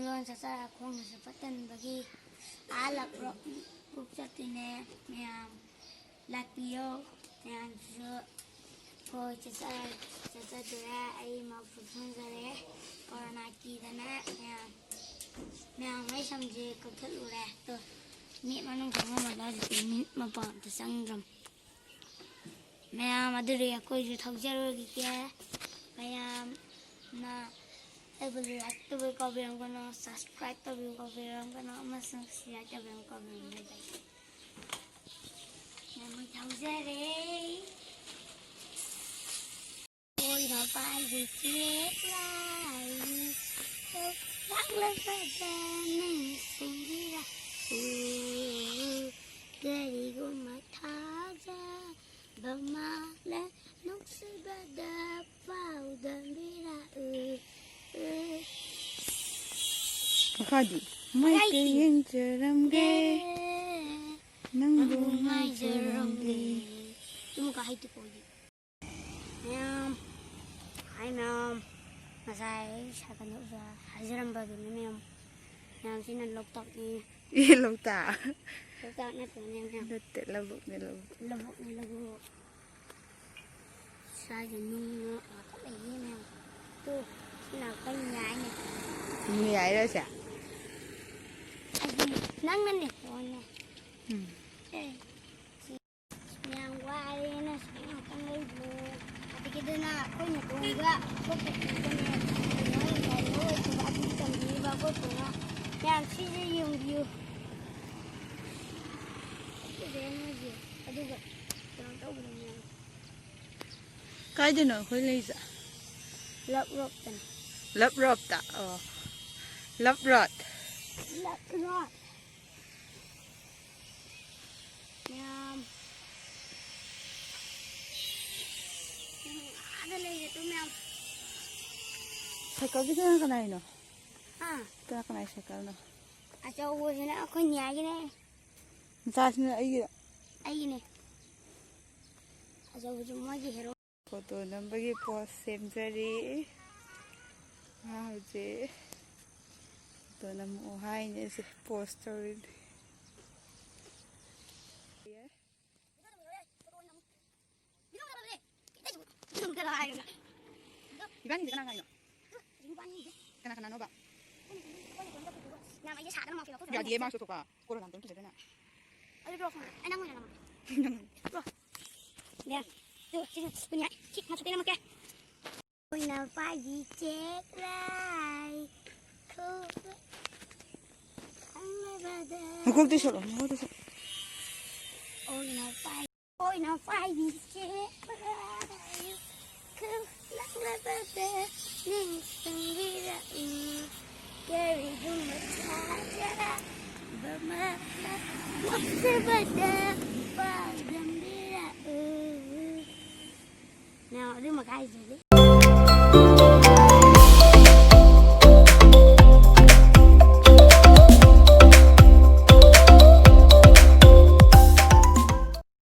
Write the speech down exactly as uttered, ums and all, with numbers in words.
ꯂꯣꯟ ꯆꯠꯆꯔ ꯈꯣꯡꯅꯁꯨ ꯐꯠꯇꯟꯕꯒꯤ ꯑꯥ ꯂꯞ rock book ꯆꯠꯇꯣꯏꯅꯦ꯫ ꯃꯌꯥꯝ ꯂꯥꯛꯄꯤꯌꯣ꯫ ꯃꯌꯥꯝꯁꯤꯁꯨ ꯍꯣꯏ ꯆꯠꯆꯔ ꯆꯠꯆꯗꯣꯔꯦ꯫ ꯑꯩ ꯃꯥꯛꯁ ꯎꯞꯁꯟꯖꯔꯦ꯫ ꯀꯣꯔꯣꯅꯥ ꯀꯤꯗꯅ ꯃꯌꯥꯝ ꯃꯌꯥꯝ ꯑꯩ ꯁꯝꯁꯦ ꯀꯛꯊꯠꯂꯨꯔꯦ꯫ ꯑꯗꯣ ꯃꯤꯠ ꯃꯅꯨꯡ ꯆꯪꯉꯝꯃꯒ ꯍꯧꯖꯤꯛꯇꯤ ꯃꯤꯠ ꯃꯄꯥꯟ ꯑꯝꯇ ꯆꯪꯗ꯭ꯔꯝ꯫ ꯃꯌꯥꯝ ꯑꯗꯨꯗꯤ ꯑꯩꯈꯣꯏꯁꯨ ꯊꯧꯖꯔꯨꯈꯤꯒꯦ꯫ ꯃꯌꯥꯝꯅ ꯑꯩꯕꯨ ꯂꯥꯏꯛ ꯇꯧꯕꯤꯌꯨ ꯀꯥꯎꯕꯤꯔꯝꯒꯅꯨ, ꯁꯕꯁꯀ꯭ꯔꯥꯏꯕ ꯇꯧꯕꯤꯌꯨ ꯀꯥꯎꯕꯤꯔꯝꯒꯅꯨ, ꯑꯃꯁꯨꯡ ꯁꯤꯌꯥꯔ ꯇꯧꯕꯤꯌꯨ ꯀꯥꯎꯕꯤꯔꯝꯒꯅꯨ꯫ ꯃꯌꯥꯝ ꯑꯩ ꯊꯧꯖꯔꯦ꯫ ꯀꯣꯏꯕ ꯄꯥꯏꯕꯤ ꯆꯦꯛꯂꯥꯏ, ꯂꯥꯛꯂꯕꯗ ꯅꯤꯡꯁꯤꯡꯕꯤꯔꯛꯎ꯫ ꯀꯔꯤꯒꯨꯝꯕ ꯊꯥꯖꯕ ꯃꯥꯜꯂꯦ, ꯅꯨꯡꯁꯤꯕꯗ ꯄꯥꯎꯗꯝꯕꯤꯔꯛꯎ꯫ ꯃꯈꯥꯗꯤ? ꯃꯥꯏꯀꯩ ꯌꯦꯡꯖꯔꯝꯒꯦ, ꯅꯪꯕꯨ ꯉꯥꯏꯖꯔꯝꯒꯦ꯫ ꯇꯨꯝꯃꯨ ꯀꯥ ꯍꯩꯇꯦꯀꯣ ꯑꯩꯗꯤ꯫ ꯃꯌꯥꯝ, ꯍꯥꯏ ꯃꯌꯥꯝ, ꯉꯁꯥꯏ ꯑꯩ ꯁꯥꯏꯀꯜ ꯊꯧꯕ ꯍꯥꯏꯖꯔꯝꯕꯗꯨꯅꯤ ꯃꯌꯥꯝ꯫ ꯃꯌꯥꯝꯁꯤꯅ ꯂꯣꯛꯇꯥꯛꯅꯤ꯫ ꯑꯦ, ꯂꯣꯛꯇꯥꯛ? ꯂꯣꯛꯇꯥꯛ ꯅꯠꯇ꯭ꯔꯣꯅꯦ ꯃꯌꯥꯝ? ꯅꯠꯇꯦ, ꯂꯧꯕꯨꯛꯅꯦ, ꯂꯧꯕꯨꯛ꯫ ꯂꯧꯕꯨꯛꯅꯦ, ꯂꯧꯕꯨꯛ꯫ ꯁ꯭ꯋꯥꯏꯗ ꯅꯨꯡ ꯉꯥꯛꯇ ꯂꯩꯌꯦ ꯃꯌꯥꯝ꯫ ꯇꯨ, ꯁꯤ ꯅꯥꯀꯟ ꯌꯥꯏꯅꯦ꯫ ꯅꯨꯡ ꯌꯥꯏꯔꯣ ꯁꯦ? ꯑꯗꯨꯅꯦ, ꯅꯪꯅꯅꯦ, ꯐꯣꯟꯅꯦ꯫ ꯎꯝ꯫ ꯑꯦ, ꯁꯤ ꯃꯌꯥꯝ ꯋꯥꯔꯦꯅ ꯁꯨꯃꯥꯏ ꯉꯥꯛꯇꯪ ꯂꯩꯕꯅꯦ꯫ ꯑꯗꯒꯤꯗꯨꯅ ꯑꯩꯈꯣꯏ ꯅꯥꯇꯣꯝꯒ ꯑꯩꯈꯣꯏ ꯄꯨꯄꯨꯒꯅꯦ, ꯀꯩꯅꯣ ꯉꯁꯥꯏ ꯂꯧ ꯑꯣꯏꯈꯤꯕ ꯑꯗꯨ ꯇꯝꯕꯤꯔꯤꯕ ꯑꯩꯈꯣꯏ ꯄꯨꯅ꯫ ꯃꯌꯥꯝ ꯁꯤꯁꯦ ꯌꯦꯡꯕꯤꯌꯨ꯫ ꯁꯤꯁꯦ ꯃꯣꯏꯁꯦ꯫ ꯑꯗꯨꯒ ꯀꯩꯅꯣ ꯇꯧꯕꯗ ꯃꯌꯥꯝ꯫ ꯀꯥꯏꯗꯅꯣ ꯑꯩꯈꯣꯏ ꯂꯩꯁꯦ? ꯂꯞ ꯔꯣꯞꯇꯅꯦ꯫ ꯂꯞ ꯔꯣꯞꯇ? ꯑꯣ꯫ ꯂꯞ ꯔꯣꯠ꯫ ꯂꯞ ꯔꯣꯠ꯫ ꯃꯌꯥꯝ꯫ ꯑꯥꯗ ꯂꯩꯔꯦ ꯇꯨ ꯃꯌꯥꯝ꯫ ꯁꯥꯏꯀꯜꯁꯦ ꯀꯅꯥ ꯀꯅꯥꯏꯅꯣ? ꯍꯥ? ꯀꯅꯥ ꯀꯅꯥꯏ ꯁꯥꯏꯀꯜꯅꯣ? ꯑꯆꯧꯕꯁꯤꯅ ꯑꯩꯈꯣꯏ ꯅꯤꯌꯥꯒꯤꯅꯦ꯫ ꯃꯆꯥꯁꯤꯅ ꯑꯩꯒꯤ꯫ ꯑꯩꯒꯤꯅꯦ꯫ ꯑꯆꯧꯕꯁꯨ ꯃꯣꯏꯒꯤ ꯍꯦꯔꯣ꯫ ꯐꯣꯇꯣ ꯅꯝꯕꯒꯤ ꯄꯣꯁ ꯁꯦꯝꯖꯔꯤ꯫ ꯃꯥ ꯍꯧꯖꯤꯛ ꯅꯝꯃꯛꯑꯣ ꯍꯥꯏꯅꯦ ꯑꯩꯁꯦ ꯄꯣꯁ ꯇꯧꯔꯤꯅꯦ꯫ ꯏꯕꯥꯅꯤꯁꯦ ꯀꯅꯥ ꯀꯅꯥꯅꯣ? ꯀꯅꯥ ꯀꯅꯥꯅꯣꯕ? ꯌꯥꯗꯤꯌꯦ, ꯃꯥꯁꯨ ꯊꯣꯛꯄ꯫ ꯀꯣꯔꯣꯅꯥ ꯑꯝꯇ ꯇꯨꯖꯗꯅ꯫ ꯅꯪ ꯑꯣꯏꯅ ꯅꯝꯃꯛꯀꯦ꯫ ꯅꯪ꯫ ꯌꯥ꯫ ꯇꯨ, ꯁꯤ, ꯁꯤ, ꯁꯤ, ꯁꯤ, ꯃꯊꯛꯇꯩ ꯅꯝꯃꯛꯀꯦ꯫ ꯑꯣꯏꯅ ꯄꯥꯏꯕꯤ ꯆꯦꯛꯂꯥꯏ ꯈꯪꯂꯕꯗ ꯃꯀꯣꯛꯇꯩ ꯁꯣꯛꯂꯣ, ꯃꯀꯣꯛꯇꯩ ꯁꯣꯛꯂꯣ꯫ ꯑꯣꯏꯅ ꯄꯥꯏ-, ꯑꯣꯏꯅ ꯄꯥꯏꯕꯤ ꯆꯦꯛꯂꯥꯏ ꯈꯪꯂꯕꯗ ꯅꯤꯡꯁꯤꯡꯕꯤꯔꯛꯎ꯫ ꯀꯔꯤꯒꯨꯝꯕ ꯊꯥꯖꯔꯛꯄ ꯃꯥꯅ ꯅꯣꯛꯆꯕꯗ ꯄꯥꯎꯗꯝꯕꯤꯔꯛꯎ꯫ ꯅꯪ ꯑꯗꯨꯃ ꯍꯥꯏꯗ꯭ꯔꯗꯤ꯫